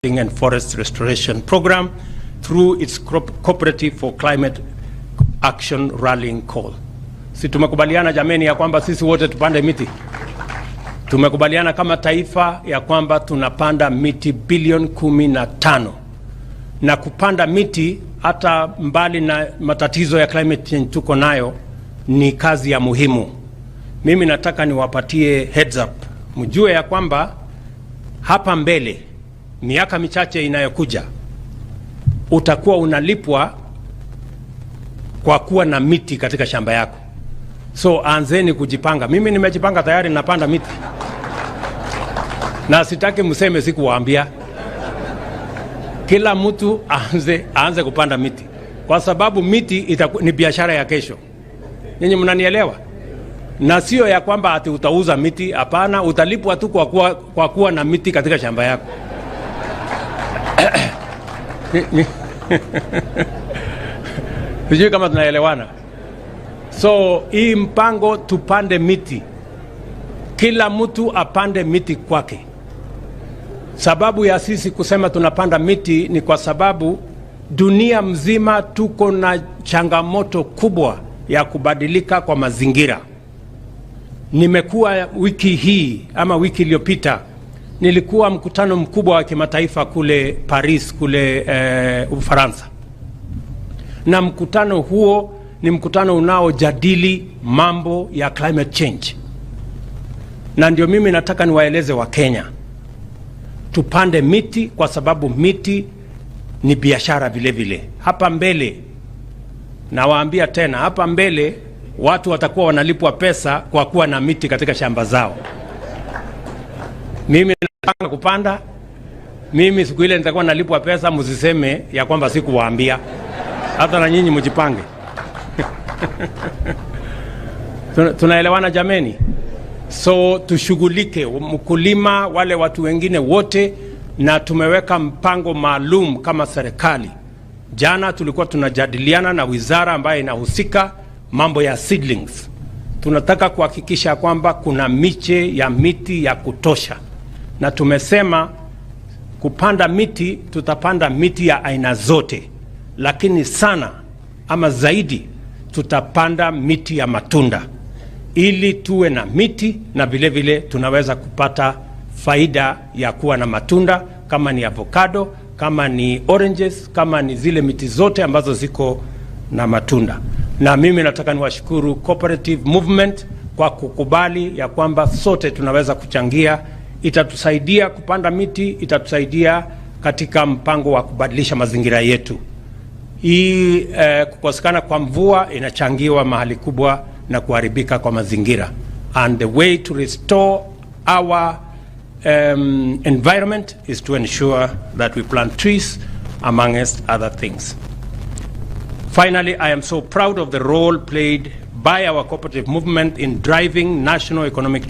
And Forest Restoration Program through its Cooperative for Climate Action Rallying Call. Si tumekubaliana jameni ya kwamba sisi wote tupande miti? Tumekubaliana kama taifa ya kwamba tunapanda miti bilioni 15 na kupanda miti, hata mbali na matatizo ya climate change tuko nayo, ni kazi ya muhimu. Mimi nataka niwapatie heads up, mjue ya kwamba hapa mbele, miaka michache inayokuja, utakuwa unalipwa kwa kuwa na miti katika shamba yako. So anzeni kujipanga. Mimi nimejipanga tayari, napanda miti na sitaki mseme sikuwaambia. Kila mtu aanze kupanda miti, kwa sababu miti ni biashara ya kesho. Nyinyi mnanielewa? Na sio ya kwamba ati utauza miti, hapana, utalipwa tu kwa kuwa na miti katika shamba yako. Sijui kama tunaelewana. So hii mpango tupande miti, kila mtu apande miti kwake. Sababu ya sisi kusema tunapanda miti ni kwa sababu dunia mzima tuko na changamoto kubwa ya kubadilika kwa mazingira. Nimekuwa wiki hii ama wiki iliyopita, nilikuwa mkutano mkubwa wa kimataifa kule Paris kule Ufaransa, na mkutano huo ni mkutano unaojadili mambo ya climate change, na ndio mimi nataka niwaeleze Wakenya tupande miti kwa sababu miti ni biashara vile vile. Hapa mbele, nawaambia tena, hapa mbele watu watakuwa wanalipwa pesa kwa kuwa na miti katika shamba zao. Mimi napanga kupanda. Mimi siku ile nitakuwa nalipwa pesa, msiseme ya kwamba sikuwaambia. Hata na nyinyi mjipange. Tunaelewana jameni? So tushughulike, mkulima, wale watu wengine wote, na tumeweka mpango maalum kama serikali. Jana tulikuwa tunajadiliana na wizara ambayo inahusika mambo ya seedlings. Tunataka kuhakikisha kwamba kuna miche ya miti ya kutosha, na tumesema kupanda miti, tutapanda miti ya aina zote, lakini sana ama zaidi tutapanda miti ya matunda ili tuwe na miti na vile vile tunaweza kupata faida ya kuwa na matunda kama ni avocado, kama ni oranges, kama ni zile miti zote ambazo ziko na matunda. Na mimi nataka niwashukuru Cooperative Movement kwa kukubali ya kwamba sote tunaweza kuchangia. Itatusaidia kupanda miti, itatusaidia katika mpango wa kubadilisha mazingira yetu. Hii kukosekana kwa mvua inachangiwa mahali kubwa na kuharibika kwa mazingira, and the way to restore our environment is to ensure that we plant trees, amongst other things. Finally, I am so proud of the role played by our cooperative movement in driving national economic transformation.